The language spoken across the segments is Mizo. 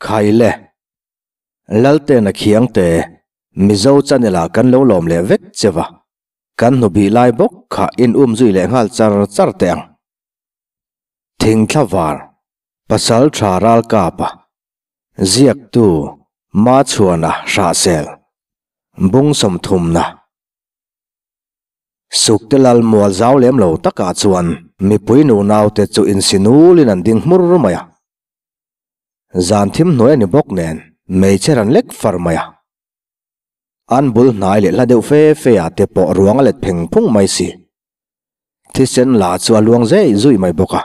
Khaile. Laltena Khiangte, Mizo channel ah kan lo lawm leh vek che va. Kan hnubih lai bawk kha in um zui leh nghal char char teh ang. Thingthla var, Pasal tha ralkapa, Ziaktu, Machhuana Hrahsel, Bung sawmthumna. Sukte lal mual zau lem lo takah chuan mipui nunaute chu insinulin an ding hmur mai a. Zan thim hnuai a ni bawk nen hmeichhe ran lek far mai a. An bul hnai leh hla deuh fe fe ah te pawh ruang a let pheng phung mai si. Thisen la chu a luang zei zui mai bawk a.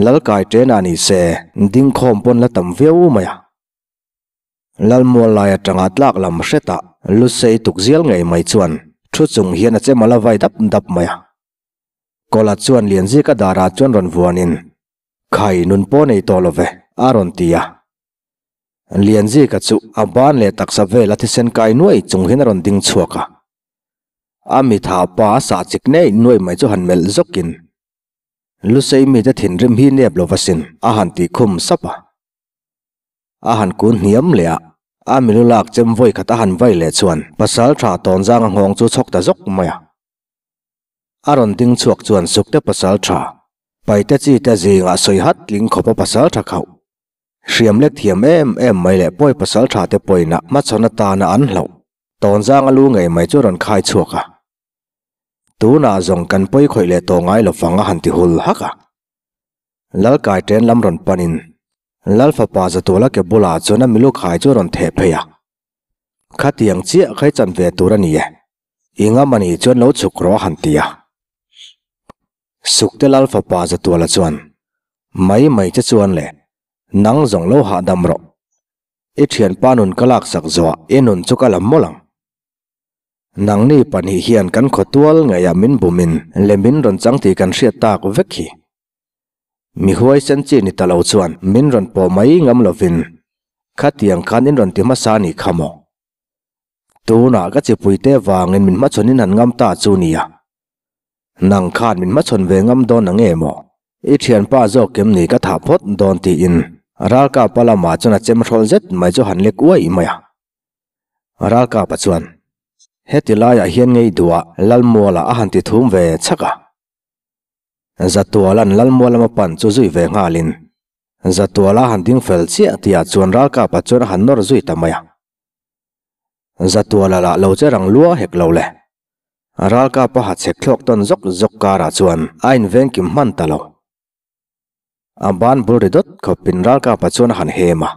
Lalkai ṭenah ni se dingkhawm pawn la tam viau mai a. Lalmual lai atanga tlak lam hretah Lusei tukzial ngei mai chuan thu chung hian a chem a la vai dap dap mai a. Kawla chuan Lianzika darah chuan rawn vuanin, Khai, nun pawh nei tawh lo ve, a rawn ti a. Lianzika chu a ban leh taksa vel a thisen kai nuai chung hian a rawn ding chhuak a. A mitha pa a sah chik nei nuai mai chu han melh zawkin, Lusei mite thinrim hi nep lo va sin, a han tih khum sap a. A han kun hniam leh a, a milu lak chem vawi khat a han vai leh chuan pasal tha tawnzang a nghawng chu chhawk ta zawk mai a. A rawn ding chhuak chuan sukte pasal tha, paite chi te zingah sawi hat tling khawp a pasal tha khauh. Hriam lek thiam em em mai leh pawi pasal tha te pawina hmachhawn atana an hlauh tawnzang a lu ngei mai chu a rawn khai chhuak a. Tunah zawng kan pawi khawih leh tawh ngai lovang a han ti hul hak a. Lalkai ṭen lam rawn panin Lal fapa Zatuala ke bulah chuan a milu khai chu a rawn theh phei a. Khatiang chiah khai chan ve tur a ni e. I ngam a nih chuan lo chhuk rawh a han ti a. Sukte Lal fapa Zatuala chuan, Mai mai che chuan le, nang zawng lo hahdam rawh. I ṭhianpa nun ka laksak zawhah i nun chu ka lam mawlh ang. Nangni pahnih hian kan khawtual ngeiah min bumin leh min rawn chang tih kan hriat tak vek hi. Mi huaisen chi ni ta lo chuan min rawn pawh mai ngam lovin khatiang khan in rawn ti hmasa a nih kha maw? Tunah ka chipuite vangin min hmachhawn in han ngam ta chu nia. Nang khan min hmachhawn ve ngam dawn ang nge maw? I thianpa zawk em ni ka thah phawt dawn tiin ralkapa lamah chuan a chem hrawl zet mai chu han lek uai mai a. Ralkapa chuan, Heti laiah hian ngei duah Lalmuala a han ti thum ve chhak a. Zatuala'n Lalmual lama pan chu zui ve nghalin, Zatuala a han ding fel chiah tihah chuan Ralkapa chuan a han nawr zui ta mai a. Zatuala lah lo che rang lua hek lo le. Ralkapa ha chhek thlawk tawn zawk zawk karah chuan a invengkim hman ta lo. A ban bul ri dawt khawpin ralkapa chuan a han hem a,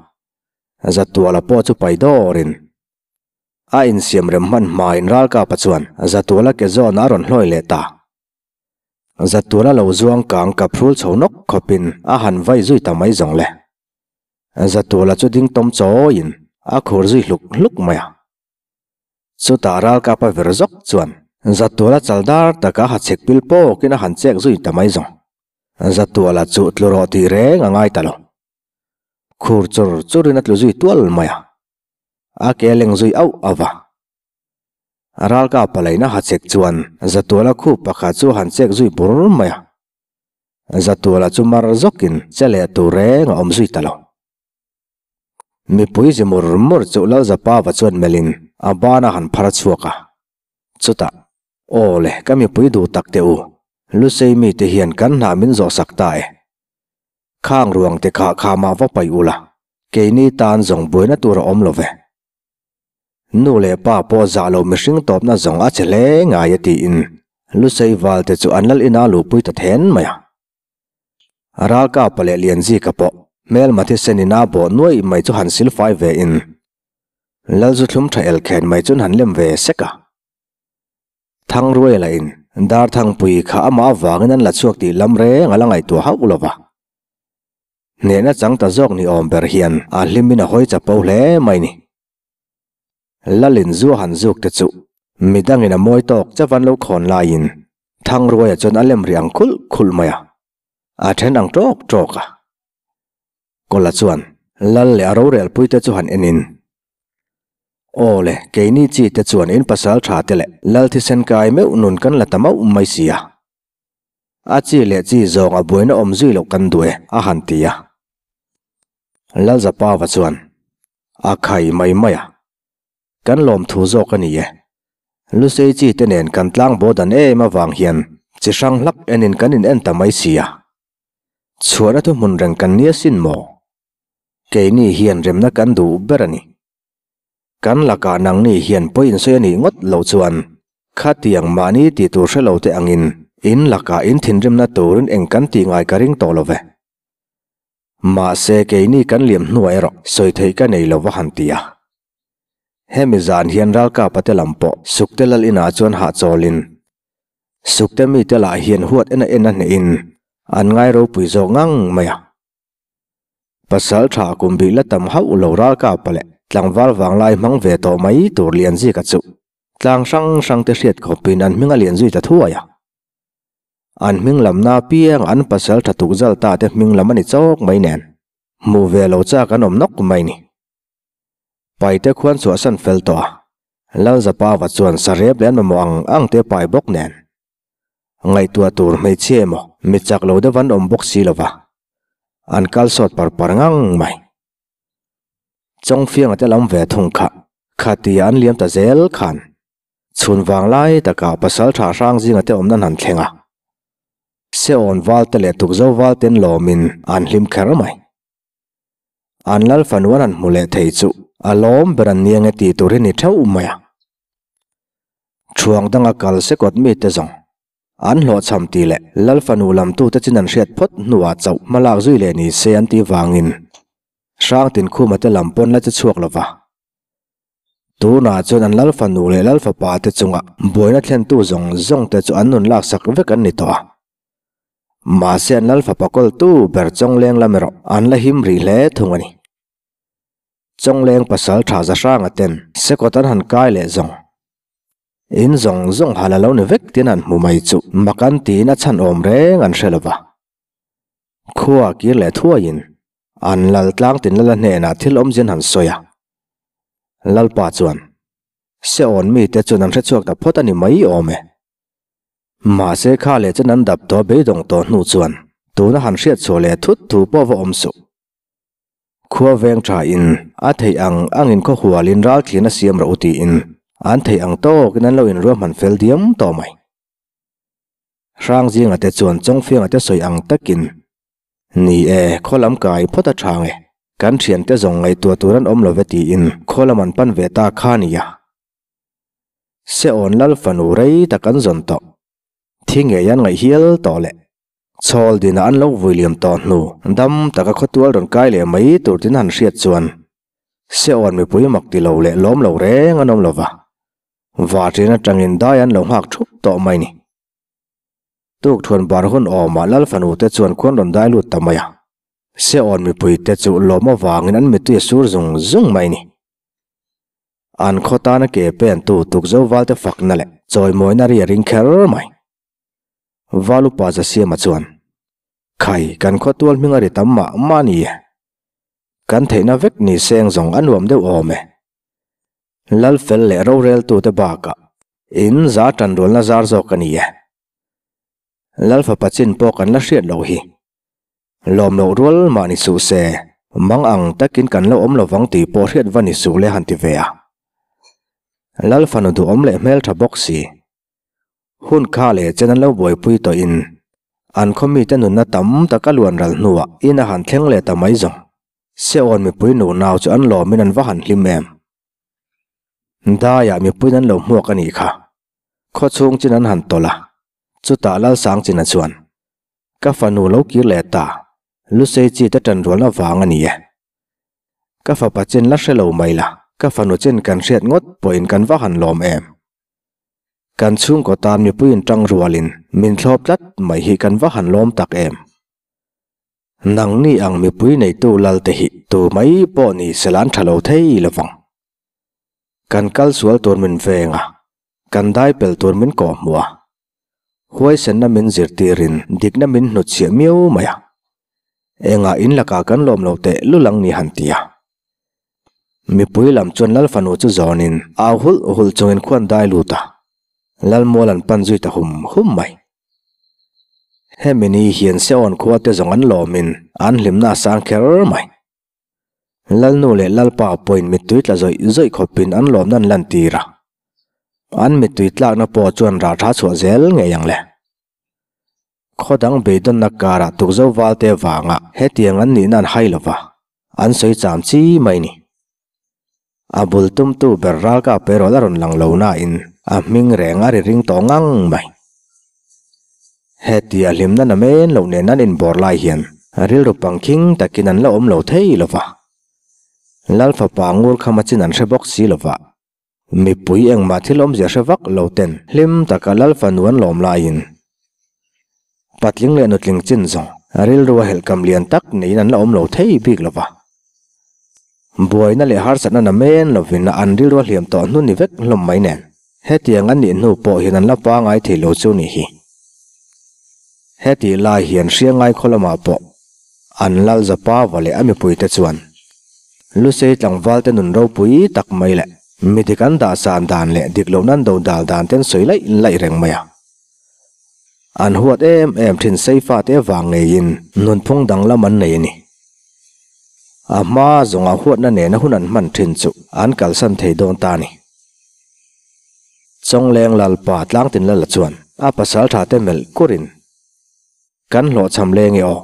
Zatuala pawh chu pai dawrin a insiam rem hman hmain ralkapa chuan Zatuala ke zawn a rawn hlawi leh ta. Zatuala lo zuang kang kap hrul chho nawk khawpin a han vai zui ta mai zawng le. Zatuala chu ding tawm chawiin a khur zui hluk hluk mai a. Chutah ralkapa ver zawk chuan Zatuala chaldar taka ha chhek pil pawkin a han chek zui ta mai zawng. Zatuala chu tlu rawh tih reng a ngai ta lo. Khur chur churin a tlu zui tual mai a, a ke leng zui auh a va. Ralka palaina ha chek chuan Zatuala khup pakhat chu a han chek zui bur mai a. Zatuala chu mar zawkin che leh tur reng a awm zui ta lo. Mipui zi mur mur chu Lalzapava chuan melhin a ban a han phar chhuak a. Chutah, Aw le, ka mipui duh tak teh u, Lusei mite hian kan hnah min zawh sak ta e. Khang ruang te kha khamah va paih ula, keini tan zawng buaina tur a awm lo ve. Nu leh pa pawh zah lo mihring tawpna zawng a che hle ngai e tiin Lusei val te chu an lal ina luhpui ta then mai a. Ralkapa leh Lianzika pawh hmelma thisen ina bawh nuaih mai chu han silfai ve in Lalzuthlum tha elkhen mai chuan han lem ve sek a. Thangruai lahin Darthangpui kha amah avangin an la chhuak tih lam reng a la ngaihtuah hauh lo va. Hnehna chang ta zawk ni awm ber hian a hlimin a hawi chapo hle mai ni. Lalin zua han zuk te chu midangin a mawi tawk chauh an lo khawn laiin Thangruaia chuan a lem rih ang khulh khulh mai a, a then ang tawk tawk a. Kawla chuan Lal leh a rorelpuite chu han enin, Aw le, keini chi te chuan in pasal tha te leh Lal thisen kai meuh nun kan la ta mauh mai si a. A chi leh chi zawng a buaina awm zui loh kan duh e, a han ti a. Lalzapava chuan a khai mai mai a, Kan lawmthu zawk a ni e. Lusei chi te nen kan tlangbo dan em avang hian chi hrang hlak enin kan in en ta mai si a. Chhuahna thuhmun reng kan nia sin maw? Keini hian remna kan duh ber a ni. Kan lakah nangni hian pawi insawi a nih ngawt lo chuan khatiang mahni tih tur hre lo te angin in lakah in thinrimna turin eng kan tih ngai ka ring tawh lo ve. Mahse keini kan liam hnuah erawh sawi theih ka nei lo va han ti a. Hemi zan hian ralkapa te lam pawh Sukte lal inah chuan hahchawlin Sukte mite lah hian huat en a en a hnehin an ngai ropui zawk ngang mai a. Pasal tha kum bih la tam hauh lo ralkapa leh tlangval vanglai hmang ve tawh mai tur lian zika chu tlang hrang hrang te hriat khawpin an hming a lian zui ta thuai a. An hming lamna apiang an pasal tha tuk zal ta te hming lam a ni chawk mai nen, hmuh ve lo chak an awm nawk mai ni. Paite khuan chhuahsan fel tawh a, Lalzapava chuan sarep leh an mamawh ang ang te pai bawk nen. Ngaihtuah tur hmeichhia emaw mi chak lo deuh an awm bawk si lova, an kal sawt par par ngang mai. Chawngfianga te lam ve thung kha, khatia an liam ta zel khan Chhun vang lai takah pasal tha hrang zinga te awmna han thleng a. Seawn val te leh tukzo val ten lawmin an hlim kher mai. An lal fanu an han hmu leh thei chu a lawm ber an nia nge tih tur hi ni theuh mai a. Thuang danga kal sekawt mite zawng an hlawhchham tih leh lal fanu lamtute chin an hriat phawt hnuah chauh hmalak zui leh ni se an tih vangin Hrangtin Khuma te lam pawn la che chhuak lova. Tunah chuan an lal fanu leh lal fapa te chunga buaina thlentu zawng zawng te chu an nun laksak vek an ni tawh a. Mahse an lal fapa kawltu ber Chawngleng lam erawh an la him rih hle thung a ni. Chawngleng pasal tha za hranga ten sekawt an han kai leh zawng. In zawng zawng hal a lo ni vek tin an hmu mai chu mak an tiin a chhan awm reng an hre lo va. Khua kir leh thuaiin an lal tlang tin lala hnenah thil awmzin han sawi a. Lalpa chuan, Seawn mite chuan an hre chhuak ta phawt a ni mai awm e. Mahse kha leh chen an dap tawh beidawng tawh hnu chuan tuna han hriat chhuah leh thut thu pawh va awm suh. Khua veng tha in a theih ang angin khaw hualin ral thlian a siam rawh u tiin an theih ang tawkin an lo inruahman fel diam tawh mai. Hrangzinga te chuan Chawngfianga te sawi ang takin, Ni e, khaw lam kai phawt a tha nge, kan thiante zawng ngaihtuah tur an awm lo ve tiin khaw lam an pan ve ta kha nia. Seawn lal fanu rei tak an zawn tawh, thi ngei an ngaih hial tawh leh chhawl dinah an lo vui liam tawh hnu dam taka khawtual rawn kai leh mai tur tin han hriat chuan Seawn mipui mak ti lo leh lawm lo reng an awm lo va. Vaṭin aṭangin dai an lo nghak ṭhup tawh mai ni. Tukthuan bar hun awmah Lal fanu te chuan khuan rawn dai lut ta mai a. Seawn mipui te chu lawm avangin an mittui a sur zung zung mai ni. An khaw tana ke pen tu tukzo valte fakna leh chawimawina ri a ring kher mai. Valupa Zasiama chuan, Khai, kan khaw tual hming a ri tam mah mah ni e. Kan theihna vek ni seng zawng a nuam deuh awm e. Lalfel leh roreltute bakah in za tanrualna zar zawk a ni e. Lalfapa chin pawh kan la hriat loh hi. Lawm loh rual mah ni suh se, mang ang takin kan lo awm lovang tih pawh hriat va ni suh le han ti ve a. Lalfanu duhawm leh hmeltha bawk si. Hun kha leh chen an lo buaipui tawhin an khaw mite nunna tam tak a luan ral hnuah in a han thleng leh ta mai zawng. Seawn mipui nu nau chu an lawmin an va han hlim em. Daiah mipuiin an lo hmuak a nih kha. Khaw chhung chin an han tawlh a, chutah Lalsangchina chuan, Ka fanu lo kir leh ta, Lusei chi te ṭanrualna vang a ni e. Ka fapa chin la hre lo mai la, ka fanu chin kan hriat ngawt pawhin kan va han lawm em. Kan chhungkaw tan mipuiin ṭangrualin min thlawp tlat mai hi kan va han lawm tak em. Nangni ang mipui neitu lal te hi tu mai pawh ni se la an tha lo thei lovang. Kan kal sual tur min veng a, kan dai pel tur min kawh hmuh a, huaisenna min zirtirin dikna min hnutchhiah miau mai a. Engah in lakah kan lawm lo teh lul ang ni han ti a. Mipui lam chuan lal fanu chu zawnin au hulh hulh chungin khuan dai lut a, Lalmual an pan zui ta hum hum mai. Hemi ni hian Seon khua te zawng an lawmin an hlimna a sang kher mai. Lalnu leh Lalpa pawhin mittui tla zawih zawih khawpin an lawmna an lantir a. An mittui tlakna pawh chuan rah tha chhuah zel ngei ang le. Khaw dang beidawnna karah tukzo valte vanga hetiang an nihna an hai lova, an sawi cham chi mai ni. A bul tumtu ber ralka perawlh a rawn lang lo nain a hming reng a ri ring tawh ngang mai. Hetia hlimna na men loh nen an inbawr lai hian rilru pangkhing takin an la awm lo thei lo va. Lal fapa ngur khama chin an hre bawk si lo va. Mipui engmah thil awmzia hre vak lo ten hlim taka Lal fanu an lawm laiin patling leh nutling chin zawng rilru a helhkam lian tak neiin an la awm lo thei bik lo va. Buaina leh harsatna na men lovin an rilru a hliam tawh hnu ni vek hlawm mai nen, hetiang an nih hnu pawh hian an la pangai thei lo chu ni hi. Hetih lai hian Hriangai khaw lamah pawh an lal Zapava leh a mipuite chuan Lusei tlangvalte nun ropui tak mai leh mi dik an dah san dan leh dik lohna an do dal dan te an sawi laih laih reng mai a. An huat em em thin Seifate vang ngeiin nunphung danglam an nei a ni. A hma zawnga huatna nena hun an hman thin chu an kalsan thei dawn ta a ni. Chawngleng Lalpa Tlangtinlala chuan a pasal tha te melh kurin, Kan hlawhchham leng e aw,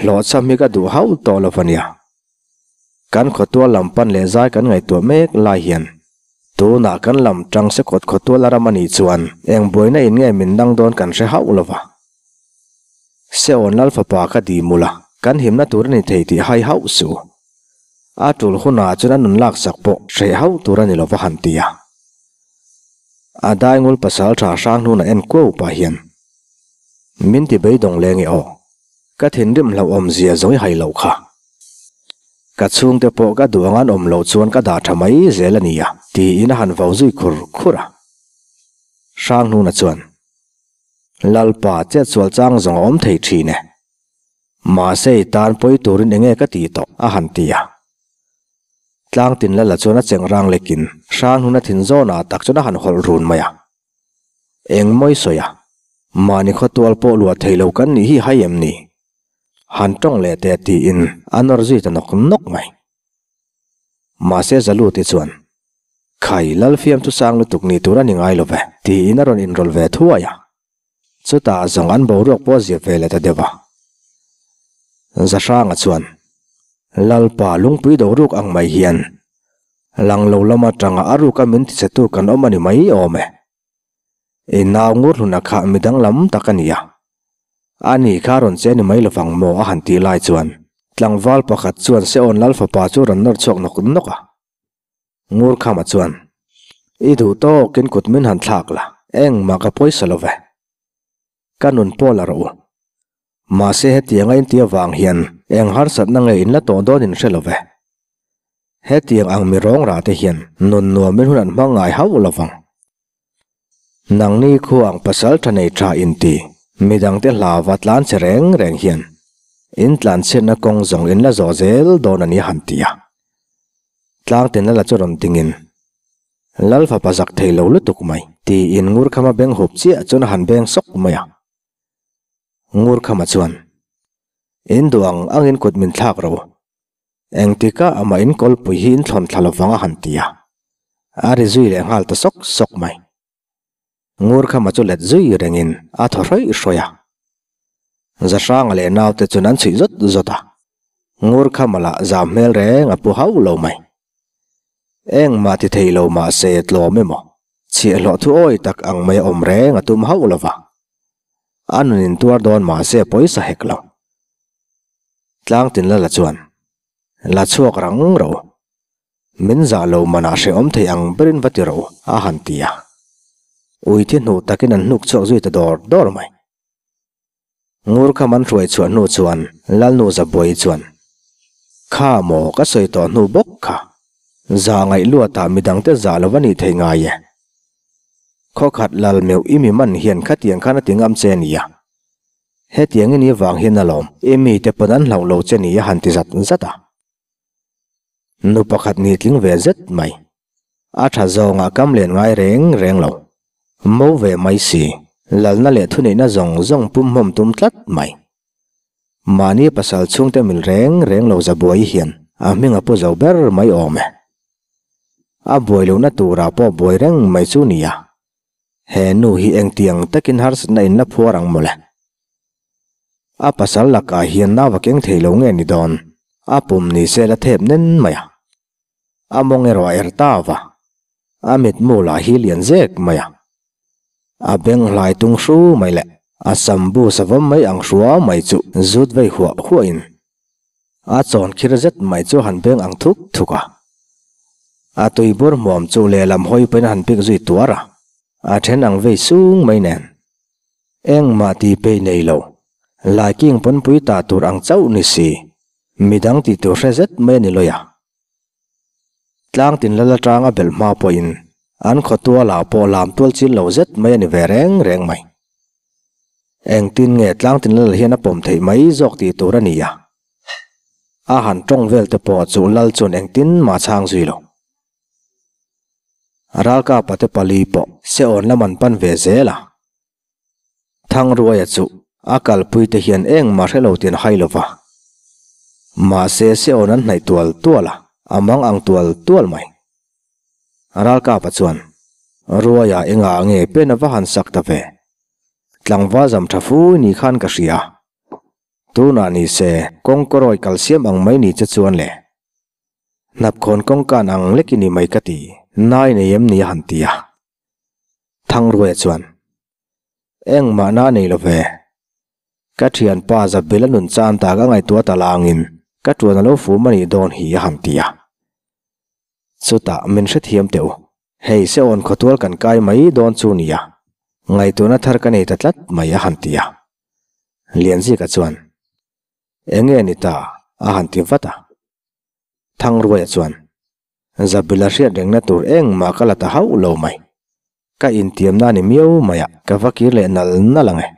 hlawhchham hi ka duh hauh tawh lo va nia. Kan khawtual lam pan leh zai kan ngaihtuah mek lai hian tunah kan lam tang se kawt khawtual a ram a nih chuan eng buaina in nge min dang dawn kan hre hauh lo va. Seon Lal fapa ka di mul a, kan himna tur a ni thei tih hai hauh suh. A tul hunah chuan a nun laksak pawh hreh hauh tur a ni lo va han ti a. A daingul pasal tha hrang hnuna en kuau pah hian, Min ti beidawng leng e aw, ka thinrim hlauhawm zia zawng i hai loh kha. Ka chhungte pawh ka duh ang an awm loh chuan ka dah tha mai zel a nia, tiin a han vau zui khur khur a. Hrang hnuna chuan, Lalpa chet sual chang zawng a awm thei thin e. Mahse i tan pawi turin enge ka ti tawh a han ti a. Tlang tin lala chuan a cheng rang lekin hrang hnuna thin zawnah tak chuan a han hawlh run mai a. Eng mawi sawi a, mahni khawtual pawh luah thei lo kan nih hi hai em ni? Han tawng leh teh tiin a nawr zui ta nawk nawk mai. Mahse Zaluti chuan, Khai, Lalfiam chu sang lutuk ni tur a ni ngai lo ve, tiin a rawn inrawlh ve thuai a. Chutah zawng an boruak pawh a zia ve leh ta deuh a. Zahranga chuan, Lalpa lungpui do ruk ang mai hian, lang lo lam atanga a ruka min tichhetu kan awm a ni mai awm e. I nau ngur hluna kha mi danglam tak a ni a. A ni kha rawn che ni mai lovang maw a han tih lai chuan tlangval pakhat chuan Seon Lal fapa chu rawn nawr chhuak nawk nawk a. Ngurkhama chuan, I duh tawkin kut min han thlak la, engmah ka pawisa lo ve. Ka nun pawh la rawh u. Mahse hetianga in ti avang hian eng harsatna nge in la tawh dawn in hre lo ve. Hetiang ang mi rawng rah te hian nun nuamin hun an hmang ngai hauh lo vang. Nangni khuang pasal tha nei tha in ti, midangte hlauva tlan che reng reng hian in tlanchhiatna kawng zawng in la zawh zel dawn a ni han ti a. Tlang tin lala chu rawn dingin, Lal fapa zak thei lo lutuk mai, tiin Ngurkhama beng hup chiah chuan a han beng sawk mai a. Ngurkhama chuan, In duh ang angin kut min thlak ro. Engtikah amah in kawlpui hi in thlawn thla lovang a han ti a, a ri zui leh nghal ta sawk sawk mai. Ngurkhama chu let zui rengin a thaw hrawih hrawih a. Zahranga leh naute chuan an chhuih zawt zawt a, Ngurkhama lah zam hmel reng a pu hauh lo mai. Engmah ti thei lo mahse tlawm emaw, chhiahhlawh thu awi tak ang mai a awm reng a tum hauh lova. A nun in tuar dawn mahse pawisa hek lo. Tlang tin lala chuan, La chhuak rang ro. Min zah lo manah hrehawm thei ang berin va ti ro, a han ti a. Ui thi hnuh takin an hnuk chhuak zui ta dawr dawr mai. Ngur kham an hruai chhuah hnu chuan Lalnu Zabuai chuan, Kha maw ka sawi tawh hnu bawk kha. Zah ngaih luatah midangte zah lo va nih thei ngai e. Khawkhat lal meuh i mi man hian khatiang khan a ti ngam che nia. Hetiang i ni vang hian alawm i mite pawn an hlauh lo che ni a han ti zat zat a. Nu pakhat ni tling ve zet mai. A tha zawngah kam len ngai reng reng lo. Mo ve mai si, lalna leh thuneihna zawng zawng pum hmawm tum tlat mai. Mahni pasal chhungte mil reng reng lo za buai hian. a hming a pu zo ber mai awm e. A buai lohna turah pawh buai reng mai chu nia. He nu hi engtiang takin harsatna in la phuar ang mawle. A pasal lakah hian nau a keng thei lo nge ni dawn, a pum ni se la thep nen mai a. A mawng erawh a er ta va, a mitmu lah hi lian zek mai a. A beng hlai tung hru mai leh a sam bu savawm mai ang hrua mai chu zut vei huah huahin a chawn khir zet mai chu a han beng ang thuk thuk a. A tuibur hmuam chu lehlam hawi pawhin a han pik zui tuar a, a then ang vei sung mai nen. Engmah tih peih nei lo, laiking pawnpui ta tur ang chauh ni si, midang tih tur hre zet mai a ni lawi a. Tlang tin lal atanga belh hma pawhin an khaw tualah pawh lam tual chin lo zet mai a ni ve reng reng mai. Engtin nge tlang tin lal hian a pawm theih mai zawk tih tur a ni a. A han tawng vel te pawh chu lal chuan engtin mah chhang zui lo. Ralkapa te pali pawh seawn lam an pan ve zel a. Thangruaia chu a kalpui te hian engmah hre lo tin hai lo va. Mahse Seon an hnaih tual tual a, a mang ang tual tual mai. Ralkapa chuan, Ruaia engah nge pen a va han sak ta ve? Tlangval zam tha fu ni khan ka hria. Tunah ni se kawngkawrawi kal siam ang mai ni che chuan le. Hnapkhawn kawngkan ang lek i ni mai ka ti, nai nei em ni a han ti a. Thangruaia chuan, Engmah na nei lo ve. Ka thianpa Zabela nun chan tak a ngaihtuah ta langin ka tuan a lo fum a nih dawn hi a han ti a. Chutah min hrethiam teh u, hei Seawn khawtual kan kai mai dawn chu nia, ngaihtuahna thar ka nei ta tlat mai a han ti a. Lianzika chuan, Enge ni ta? a han ti vat a. Thangruaia chuan, Zabila hriat rengna tur engmah ka la ta hauh lo mai. Ka intiamna ni miau maiah ka va kir leh nal nal ang e.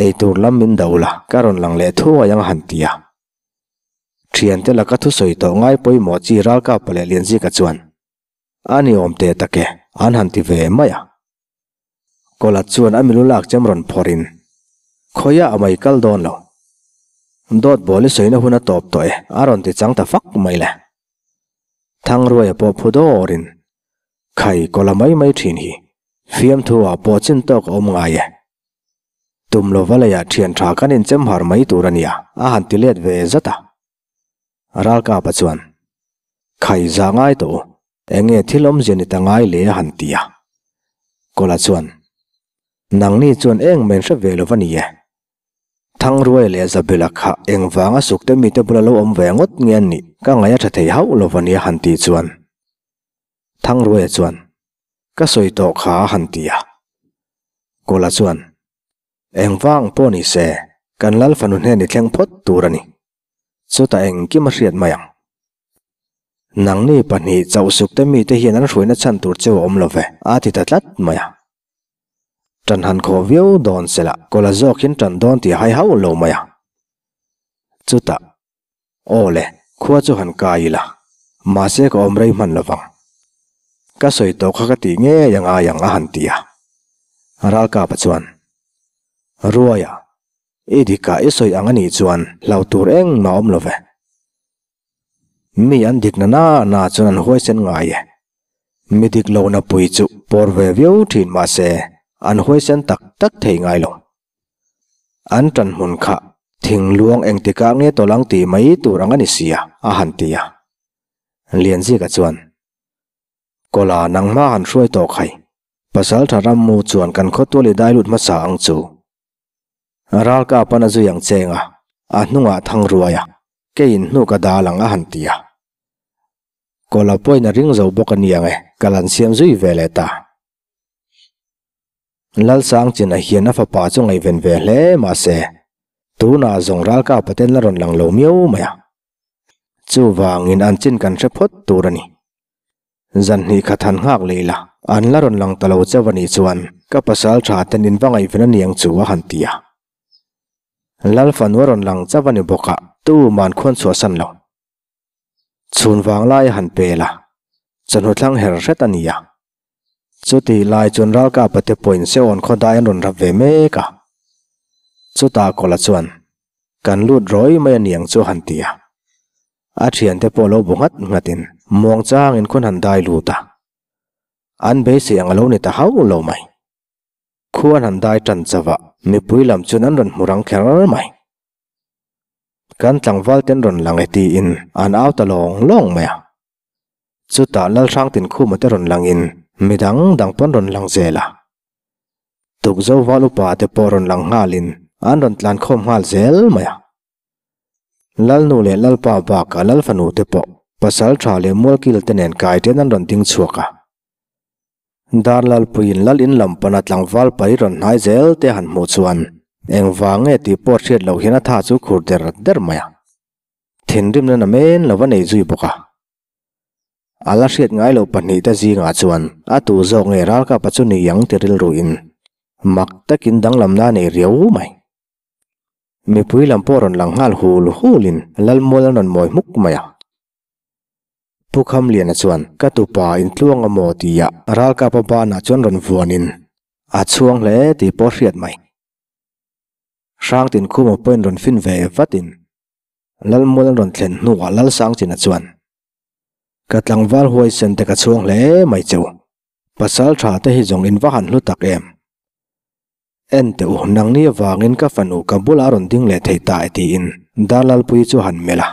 Ei tur lam min do la, ka rawn lang leh thuai ang a han ti a. Thiante laka thusawi tawh ngai pawimawh chi Ralkapa leh Lianzika chuan, A ni awm teh tak e, an han ti ve mai a. Kawla chuan a milu lak chem rawn phawrhin, Khawiah a mai kal dawn lo. Dawt bawl i sawina hun a tawp tawh e, a rawn ti chang ta fak mai le. Thangruaia pawh phu dawrin, Khai, Kawla mai mai thin hi, fiamthu ah pawh chin tawk a awm ngai e. Tum lova leiah thian tha kan inchem har mai tur a nia, a han ti let ve zat a. Ralkapa chuan, Khai za ngai tawh u, eng nge thil awmzia ni ta ngai le a han ti a. Kawla chuan, Nangni chuan eng men hre ve lo va ni e. Thangruai leh Zabela kha engvanga sukte mite bula lo awm ve ngawt nge an nih ka ngaih a tha thei hauh lo va nia han ti chuan. Thangruaia chuan, Ka sawi tawh kha a han ti a. Kawla chuan, Engvang pawh ni se, kan lal fanu hnen i thleng phawt tur a ni. Chutah engkim a hriat mai ang. Nangni pahnih chauhsuk te mite hian an hruaina chhan tur cheu a awm lo ve, a ti ta tlat mai a. Ṭan han khawh viau dawn sela kawla zawkin ṭan dawn tih a hai hauh lo mai a. Chutah, Aw le, khua chu han kai ila, mahse ka awm rei hman lovang. Ka sawi tawh kha ka tih ngei a ngai ang a han ti a. Ralkapa chuan, Ruaia, I dikah i sawi ang a nih chuan hlau tur engmah awm lo ve. Mi an dik na na na chuan an huaisen ngai e. Mi dik lohna pui chu pawr ve viau thin mahse an huaisen tak tak thei ngai lo. An tan hmun kha thingluang engtikah nge tawlang tih mai tur ang a ni sia, a han ti a. Lianzika chuan, Kawla nangma han hruai tawh khai. Pasaltha rammu chuan kan khawtual i dai lut hmasa ang chu. Ralka pan a zui ang cheng a, a hnungah thang ruai a, keiin hnuk a dal ang a han ti a. Kawla pawhin a ring zo bawk a niang e, ka lan siam zui ve leh ta. Lalsangchina hian a fapa chu ngaihven ve hle mahse, tunah zawng Ralka paten la rawn lang lo miau mai a. Chuvangin an chin kan hre phawt tur a ni. Zan hnih khat han nghak leh ila, an la rawn lang ta lo chauh a nih chuan ka pasal tha ten in va ngaihven a niang chu a han ti a. Lal fanu a rawn lang chauh a ni bawk a, tuman khuan chhuahsan lo. Chhun vang lai a han pel a, chawhnu thlang her hret a ni a. Chutih lai chuan ralkapa te pawhin Seon khaw dai an rawn rap ve mek a. Chutah Kawla chuan, Kan lut rawi mai a niang chu a han ti a. A thiante pawh lo bu nghat nghatin muangchangin khawn han dai lut a. An beisei ang a lo ni ta hauh lo mai. Khuan han dai tan chauh a, mipui lam chuan an rawn hmu rang kher mai. Kan tlangval ten rawn lang e tiin an au ta lawng lawng mai a. Chutah Lalhrangtin khuma te rawn langin midang dang pawn rawn lang zel a. Tukzo val upa te pawh rawn lang nghalin an rawn tlan khawm nghal zel mai a. Lalnu leh Lalpa bakah Lalfanu te pawh pasal tha leh mualkil te nen kai ten an rawn ding chhuak a. Darlalpuiin lal in lam pana tlangval pai rawn hnai zel te han hmuh chuan engvang nge tih pawh hriat loh hian a tha chu khur der der mai a. Thinrimna na men lo va nei zui bawk a. A la hriat ngai loh pahnihte zingah chuan a tu zawk nge ralkapa chu ni ang ti rilruin mak takin danglamna a nei riau mai. Mipui lam pawh rawn lang nghal hul hulin Lalmual an rawn mawi hmuk mai a. Pu Khamliana chuan, Ka tupa intluang a maw? tia ralkapa banah chuan rawn vuanin a chhuang hle tih pawh hriat mai. Hrangtin Khuma pawhin rawn fin ve vatin Lalmual an rawn thlen hnuah Lalsangchina chuan, Ka tlangval huaisen te ka chhuang hle mai cheu. Pasal tha te hi zawng in va han hlu tak em. En teh u, nangni avangin ka fanu ka bulah a rawn ding leh thei ta e tiin Darlalpuii chu a han melh a.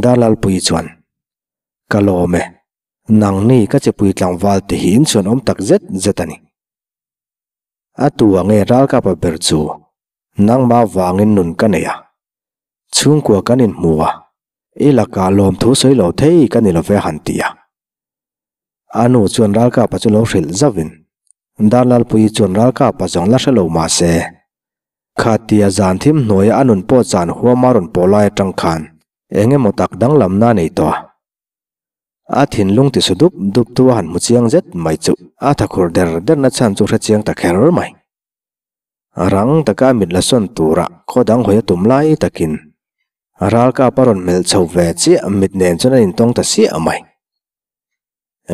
Darlalpuii chuan, Ka lawm e, nangni ka chipui tlangval te hi inchhuan awm tak zet zet a ni. A tu ang e ralkapa ber chu, nangmah vangin nun ka nei a, chhungkua kan inhmu a, i lakah lawmthu sawi lo thei ka ni lo ve han ti a. A nu chuan ralkapa chu lo hrilh zauhin, Darlalpuii chuan ralkapa zawng la hre lo mah se, Khatia zan thim hnuaia a nun pawh chan huama rawn pawh lai atang khan eng emaw tak danglamna a nei tawh a. A thinlung ti su dup dup tu a han hmu chiang zet mai chu a thakhur der derna chhan chu hre chiang ta kher mai. Rang taka a mit la sawn tura khaw dang hawi a tum lai takin ralkap a rawn melh chho ve chiah mit nen chuan a intawng ta siah mai.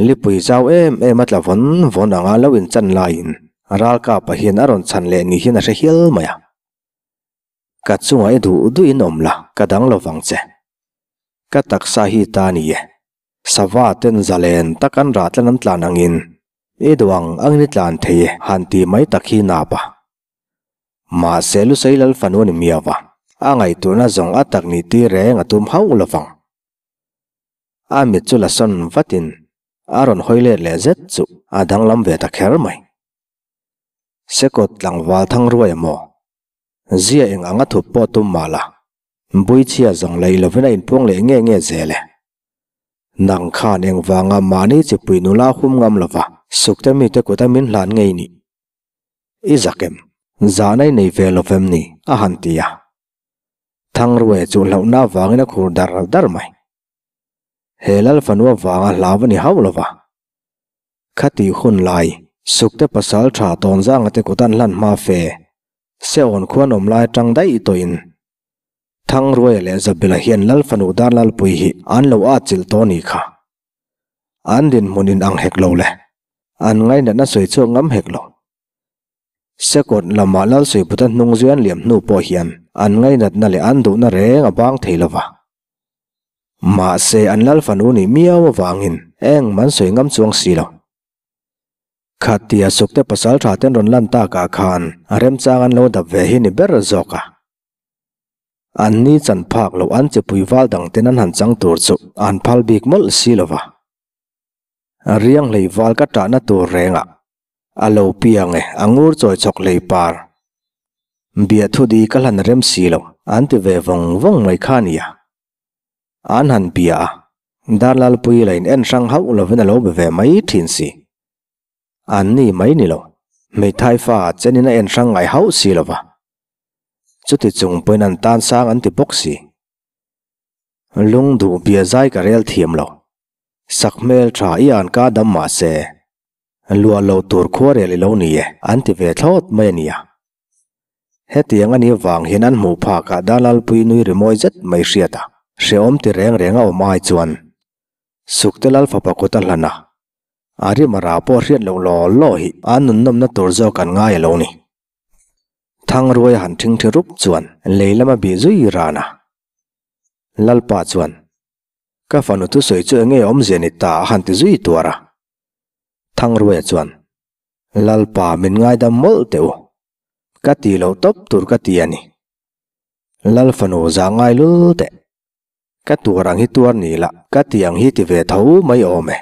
Lipui zau em em a tla vawn vawn anga lo inchan laiin ralkapa hian a rawn chhan leh ni hian a hre hial mai a. Ka chungah i duh duhin awm la, ka dang lo vang che. Ka taksa hi ta ni e. Sava ten zalen tak an rah tlan an tlan angin i duh ang angin i tlan thei e han ti mai tak hi nap a. Mahse Lusei Lal fanu a ni miau a, a ngaihtuahna zawng a tak nih tir reng a tum hauh lo vang. A mit chu la sawn vatin a rawn hawi let leh zet chu a danglam ve ta kher mai. Sekawt tlangval thang ruai maw? Zia eng anga thup pawh tum mah la, Buichhia zawng lei lovin a inpuang leh nge nge zel e. Nang khan engvanga mahni chipui nula hum ngam lova sukte mite kuta min hlan ngei nih? I zak em? Zahna i nei ve lovem ni? a han ti a. Thangrue chu hlauhna avangin a khur dar dar mai. He lal fanu avanga hlau a ni hauh lo va. Khatih hun lai, Sukte pasal tha Tawnzanga te kut an hlan hma fe, Seawn khuan awm lai atang daih tawhin Thangruaia leh Zabela hian lal fanu Darlalpui hi an lo atchilh tawh a nih kha. An dinhmun in ang hek lo le, an ngainatna sawi chhuak ngam hek lo. Sekawt lamah Lalsuiputa hnung zui an liam hnu pawh hian an ngainatna leh an duhna reng a bang thei lo va. Mahse an Lal fanu nih miau avangin eng man sawi ngam chuang si lo. Khatia sukte pasal tha ten rawn lan takah khan a remchang an lo dap ve hi ni ber zawk a. An ni chan phak loh an chipui val dang ten an han chang tur chu an phal bik mawlh si lo va. Riang hlei val ka tahna tur rengah A lo piang e, a ngur chawi chawk hlei par. Bia thu di ka hlan rem si lo, an ti ve vawng vawng mai kha nia. An han bia a, Darlalpuii la in en hrang hauh lovin a lo be ve mai thin si. An ni mai ni lo, hmeithai fa chenin a en hrang ngai hauh si lo va. Chuti chung pawhin an tan sang an ti bawk si. Lungduh bia zai ka rel thiam lo. Sak hmel tha i an ka dam mah se. Luah lo tur khuarel i lo ni e, an ti ve thlawt mai a nia. Hetiang a nih avang hian an hmuh phakah Darlalpui nui rimawi zet mai hriat a, hrehawm ti reng reng a awm ai chuan Sukte Lal fapa kut a hlan a, a rim a rah pawh hriat loh law law hi an nunnawmna tur zawk an ngai a lo ni. Thangruai a han thingthi rup chuan lei lama bih zui ran a. Lalpa chuan, Ka fanu thusawi chu enge awmzia ni ta a han ti zui tuar a. Thangruaia chuan, Lalpa min ngaidam mawlh teh u. Ka ti lo tawp tur ka ti a ni. Lal fanu za ngai lul teh. Ka tuar ang hi tuar ni la, ka ti ang hi ti ve tho mai awm e.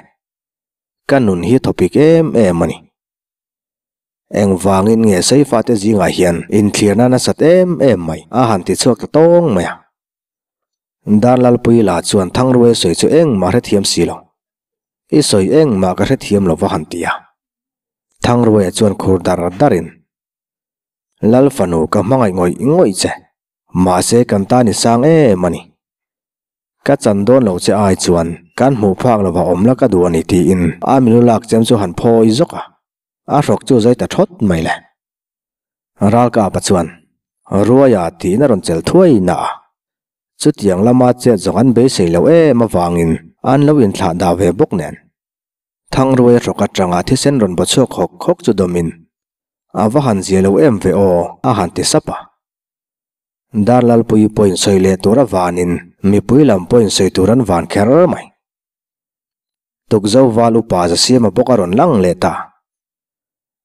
Ka nun hi thawpik em em a ni. Engvangin nge Seifate zingah hian inthlirna nasat em em mai a han ti chhuak ta tawng mai a. Darlalpui la chuan Thangruai sawi chu engmah hrethiam si lo. I sawi engmah ka hrethiam lo va han ti a. Thangruaia chuan khur dar darin, Lal fanu ka hmangaih ngawih ngawih che, mahse kan tan i sang em a ni. Ka chan dawn lo che ai chuan kan hmuh phak lova awm la ka duh a ni tiin a milu lak chem chu han phawi zawk a, a hrawk chu zai ta thawt mai le. Ralkapa chuan, Ruaia tiin a rawn chelh thuai na a. Chutiang lama chet zawng an beisei loh em avangin an lo inthlah dah ve bawk nen. Thangruaia hrawk atanga thisen rawn baw chhuak hawk hawk chu dawmin, A va han zia lo em ve aw, a han ti sap a. Darlalpuii pawhin sawi leh tur a vanin mipui lam pawhin sawi tur an van kher mai. Tukzo val upa Zasiama bawk a rawn lang leh ta.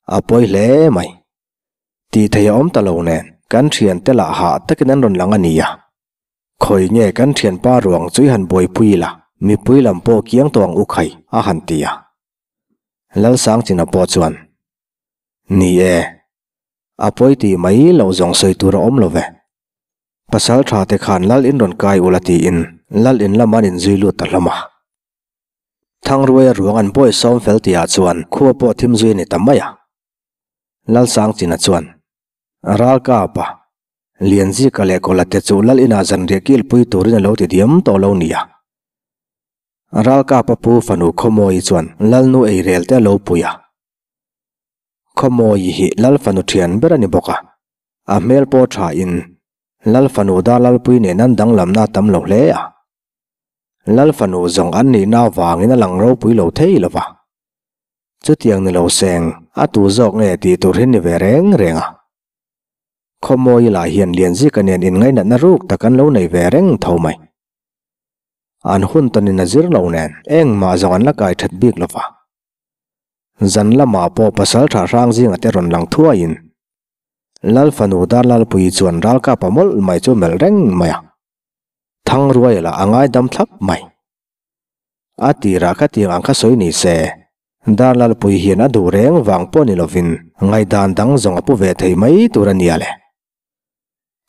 A pawi hle mai. Tih theih a awm ta lo nen, kan thiante lah hah takin an rawn lang a nia. Khawi nge kan thianpa ruang chu i han buaipui ila, mipui lam pawh kiang tawh ang u khai, a han ti a. Lalsangchina pawh chuan, Ni e, a pawi tih mai loh zawng sawi tur a awm lo ve. Pasal tha te khan lal in rawn kai ula tiin lal in lam an inzui lut ta hlawm a. Thangruaia ruang an bawi sawm fel tihah chuan khua pawh thim zui a ni ta mai a. Lalsangchina chuan, Ralkapa, Lianzika leh Kawla te chu lal inah zanriah kilpui turin a lo ti diam tawh lo nia. Ralkapa pu fanu Khawmawi chuan lalnu eirel te a lo pui a. Khawmawi hi lal fanu thian ber a ni bawk a, a hmel pawh thain lal fanu dar lalpui nen an danglamna a tam lo hle a. Lal fanu zawng an nihna avangin a lang ropui lo thei lo va. Chutiang ni lo seng, a tu zawk nge tih tur hi ni ve reng reng a. Khawmawi lah hian Lianzika nen inngainatna ruk tak an lo nei ve reng tho mai. An hun tawnin a zir lo nen engmah zawng an la kai that bik lo va. Zan lamah pawh pasal tha hrang zinga te rawn lang thuaiin Lal fanu Darlalpuii chuan ralkapa mawlh mai chu melh reng mai a. Thangruaia lah a ngaidam thlap mai. A tirah kha tiang ang kha sawi ni se, Darlalpui hian a duh reng vang pawh ni lovin ngaihdan dang zawng a pu ve thei mai tur a nia le.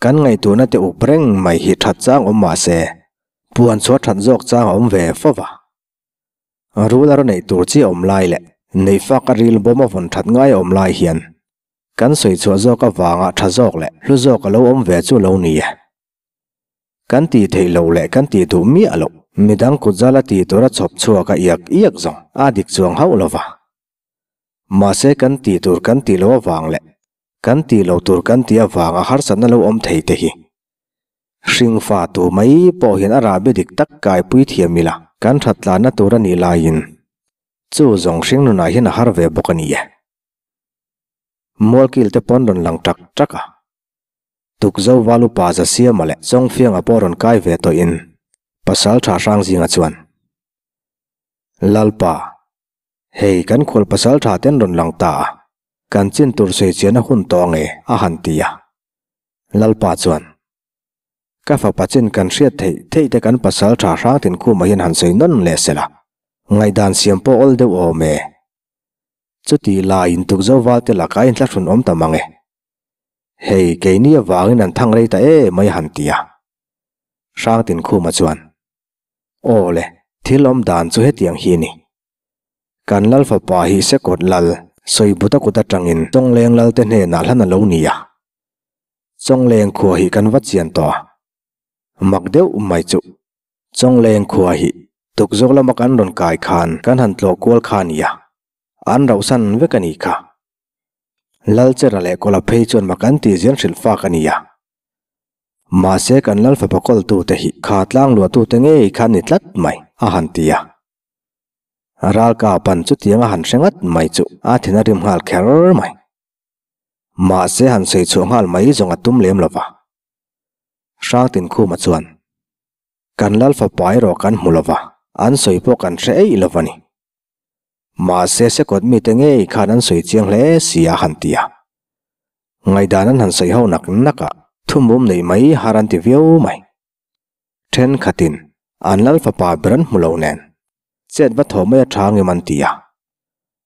Kan ngaihtuahna te up reng mai hi that chang awm mah se, puan chhuah that zawk chang a awm ve fo va. Rul a rawn neih tur chi a awm lai leh neih fak a ril bawm a vawn that ngai a awm lai hian kan sawi chhuah zawk avanga tha zawk leh hlu zawk a lo awm ve chu lo ni e. Kan tih theih loh leh kan tih duh miah loh. Midang kut zala tih tura chhawp chhuak a iak iak zawng a dik chuang hauh lo va. Mahse kan tih tur kan tih loh avang leh kan tih loh tur kan tih avanga harsatna lo awm thei te hi hringfa tu mai pawh hian a rahbi dik tak kaipui thiam ila kan that tlanna tur a nih laiin chu zawng hring nunah hian a har ve bawk a ni e. Mualkil te pawn rawn lang tak tak a. Tukzo Valupa Zasiama leh Chawngfianga pawh rawn kai ve tawhin Pasal Tha Hrangzinga chuan, Lalpa, hei kan khual Pasal Tha ten rawn lang ta a, kan chin tur sawi chian a hun tawh ange a han ti a. Lalpa chuan, Ka fapa chin kan hriat theih theih te kan Pasal Tha Hrangtinkhuma hian han sawi nawn leh sela, ngaihdan siam pawh awl deuh awm e. Chuti laiin Tukzo Valte lakah a inthlahrun awm ta mang e. Hei, keini avangin an thang rei ta e mai a han ti a. Hrangtinkhuma chuan, Aw le, thil awm dan chu hetiang hi a ni. Kan lal fapa hi Sekawt lal, Sawibuta kut atangin Chawngleng lalte hnenah hlan a lo ni a. Chawngleng khua hi kan va chian tawh a. Mak deuh mai chu, Chawngleng khua hi tukzawk lama kan rawn kai khan kan han tlawh kual kha a ni a. An rauhsan vek a nih kha. Lalchera leh Kawla phei chuan mak an tih zian hrilh fak a ni a. Mahse kan lal fapa kawltute hi kha tlang luahtute ngei kha an ni tlat mai, a han ti a. Ralka pan chutiang a han hre ngat mai chu a thin a rim nghal kher mai. Mahse han sawi chhuah nghal mai zawng a tum lem lo va. Hrangtinkhuma chuan. Kan lal fapa erawh kan hmu lova, an sawi pawh kan hre eih lo a ni. Mahse sekawt mite ngei khan an sawi chiang hle si a han ti a. Ngaihdan an han sawi ho nak nak a, thumum neih mai har an ti viau mai. Thenkhatin an lal fapa ber an hmu lo nen, chet va thaw mai a tha ngem an ti a.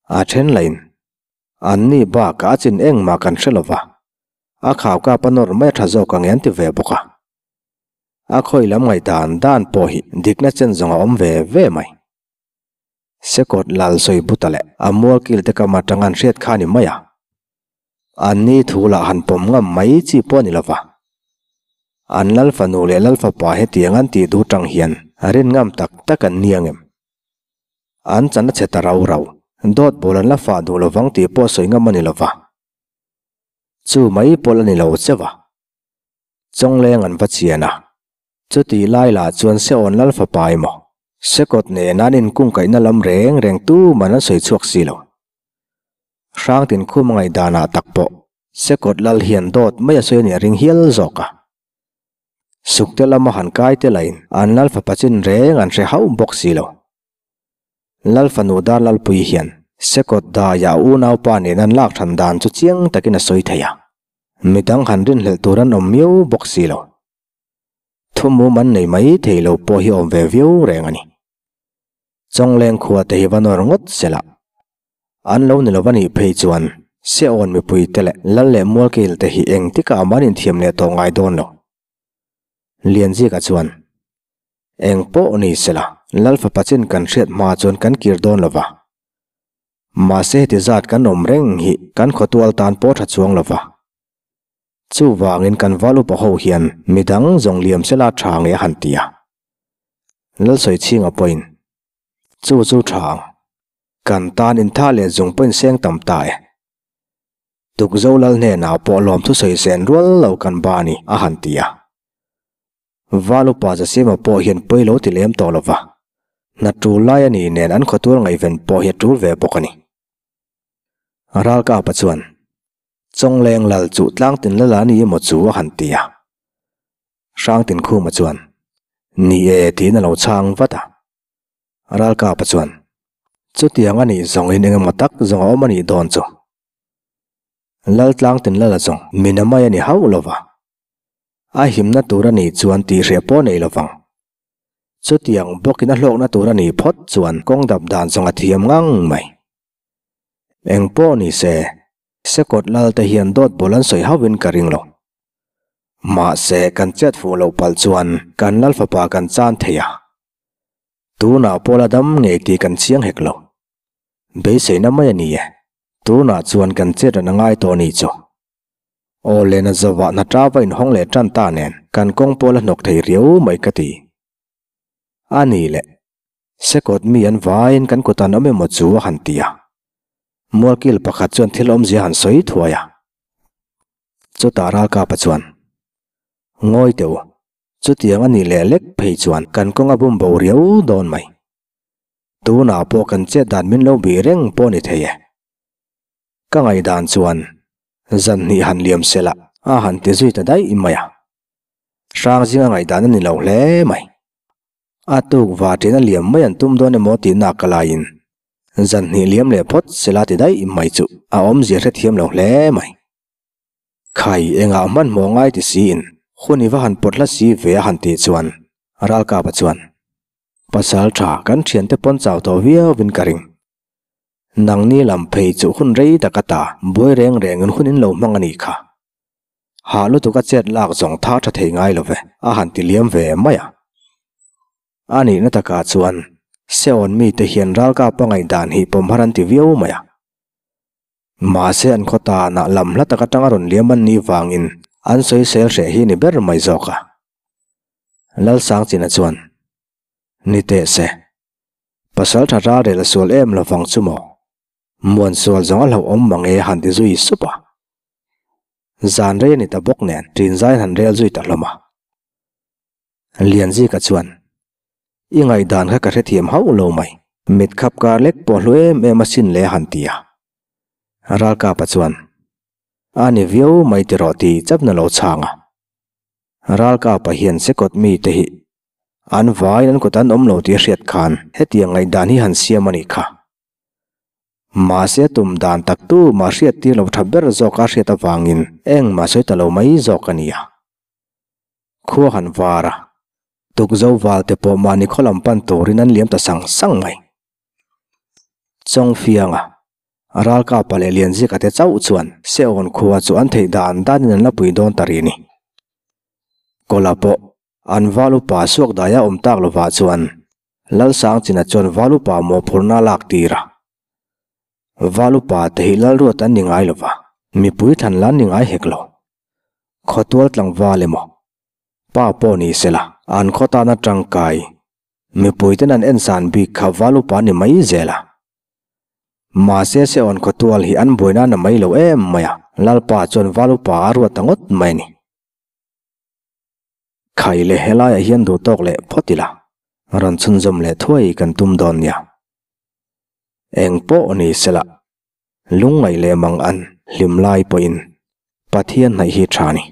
A then lain An ni bakah a chin engmah kan hre lova, a khau kap a nawr mai a tha zawk ang e an ti ve bawk a. A khawi lam ngaihdan dan pawh hi dikna chen zawng a awm ve ve mai. Sekawt lal sawi buta leh a mual kil te kam atang an hriat kha a ni mai a. An ni thu lah han pawm ngam mai chi pawh a ni lova. An lal fanu leh lal fapa hetiang an tih duh tang hian rin ngam tak tak an ni ang em? An chan a chhe ta rau rau. Dawt ball an la fah duh lovang tih pawh sawi ngam a ni lova. Chu mai pawh la ni lo cheuh a. Chawngleng an va chian a. Chuti lai lah chuan Seawn lal fapa emaw, Sekawt nen an inkungkaihna lam reng reng tuman an sawi chhuak si lo. Hrangtin khum a ngaihdanah tak pawh Sekawt lal hian dawt mai a sawi a nih a ring hial zawk a. Sukte lama han kai te lahin an lal fapa chin reng an hre hauh bawk si lo. Lal fanu dar lalpui hian Sekawt daia a unaupa nen an lak than dan chu chiang takin a sawi thei a, midang han rinhlelh tur an awm miau bawk si lo. Thumum an nei mai thei lo pawh hi awm ve viau reng a ni. Chawngleng khua te hi va nawr ngawt sela. An lo ni lo va nih phei chuan Seawn mipui te leh Lal leh Mualkeil te hi eng tikah mah an inthiam leh tawh ngai dawn lo. Lianzika chuan, Eng pawh ni sela, Lal fapa chin kan hriat hma chuan kan kir dawn lo va. Mahse heti zat kan awm reng hi kan khawtual tan pawh tha chuang lo va. Chuvangin kan val upa ho hian midang zawng liam sela tha nge a han ti a. Lalsawichhinga pawhin, Chu chu tha ang. Kan tan intha leh zung pawhin seng tam ta e. Tukzo lal hnenah pawh lawmthu sawi sen rual lo kan ba ni a han ti a. Val upa Zasima pawh hian pawi lo ti lem tawh lova, hna tul lai a nih nen an khawtual ngaihven pawh hi a tul ve bawk a ni. Ralkapa chuan, Chawngleng lal chuh tlangtin lal a ni emaw chu a han ti a. Hrangtinkhuma chuan, Ni e tiin a lo chhang vat a. Ralkapa chuan, Chutiang a nih zawngin eng emaw tak zawng a awm a nih dawn chu. Lal tlangtin lal a zawng min a mai a ni hauh lo va. A himna tur a nih chuan tihhreh pawh nei lo vang. Chutiang bawkin a hlawkna tur a nih phawt chuan kawng dap dan zawng a thiam ngang mai. Eng pawh ni se, Sekawt lal te hian dawt bul an sawi hauhin ka ring lo. Mahse kan chet fuh loh palh chuan kan lal fapa kan chan thei a. Tunah pawh la dam ngei tih kan chiang hek lo. Beiseina mai a ni e. Tunah chuan kan chet ran a ngai tawh a nih chu. Aw lena zawah hna tava inhawng leh tan ta nen kan kawng pawh la hnawk thei riau mai ka ti. A ni le. Sekawt mi an vaiin kan kut an awm emaw chu a han ti a. Mualkil pakhat chuan thil awmzia a han sawi thuai a. Chutah Ralkapa chuan, Ngawi teh u, Chutiang a nih leh lek phei chuan kan kawng a bum bo riau dawn mai. Tunah pawh kan chet dan min lo bih reng pawh ni thei e. Ka ngaihdan chuan zan hnih han liam se lah a han ti zui ta daih mai a. Hrang zinga ngaihdan a ni lo hle mai. A tuk vatin a liam mai an tum dawn emaw tih nak ka laiin zan hnih liam leh phawt se la ti daih mai chu a awmzia hrethiam lo hle mai. Khai engah hmanhmawh ngai ti siin hun i va han pawt hla si ve a han tih chuan Ralkapa chuan Pasal tha kan thiante pawn chau tawh viauin ka ring. Nangni lam phei chu hun rei tak ata buai reng rengin hun in lo hmang a nih kha. Hah lutuk a chet lak zawng tha tha thei ngai lo ve a han ti liam ve mai a. A nihna takah chuan Seon mite hian Ralkapa ngaihdan hi pawm har an ti viau mai a. Mahse an khaw tanah lam hla tak atanga rawn liam an nih vangin an sawisel hreh hi ni ber mai zawk a. Lalsangchina chuan, Ni teh se, pasal tha ral rel a sual em lovang chu maw? Muan sual zawng a hlauhawm mang e han ti zui sup a. Zan rei a ni ta bawk nen ṭin zai han rel zui ta hlawm a. Lianzika chuan, I ngaihdan kha ka hrethiam hauh lo mai, mit khap kar lek pawh hlu em em asin le a han ti a. Ralkapa chuan, A ni viau mai tiraw ti chapna lo chhang a. Ralkapa hian Sekawt mite hi. An vaiin an kut an awm lo tih a hriat khan hetiang ngaihdan hi han siam a nih kha. Mahse tum dan tak tu mah hriat tir lo tha ber zawk a hriat avangin engmah sawi ta lo mai zawk a nia. Khua han var a, tukzo val te pawh mahni khaw lam pan turin an liam ta sang sang mai. Chawngfianga, Ralkapa leh Lianzika te chauh chuan Seawn khua chu an theih dan danin an la pui dawn ta rih a ni. Kawla pawh An val upa suak daia awm tak lovah chuan Lalsangchina chuan val upa mawhphurhna a lak tir a. Val upa te hi Lalruat an ni ngai lova, mipui thlan la an ni ngai hek lo. Khawtual tlangval emaw, pa pawh ni sela, an khaw tana tangkai, mipui ten an ensan bik kha val upa an ni mai zel a. Mahse Seon khawtual hi an buaina na mai lo em mai a, Lalpa chuan val upa a ruat ta ngawt mai a ni. Khai leh helaiah hian duh tawk leh phawt ila, rawn chhunzawm leh thuai kan tum dawn nia. Eng pawh ni sela, lungngaih leh mang an hlim lai pawhin Pathian hnaih hi tha ni.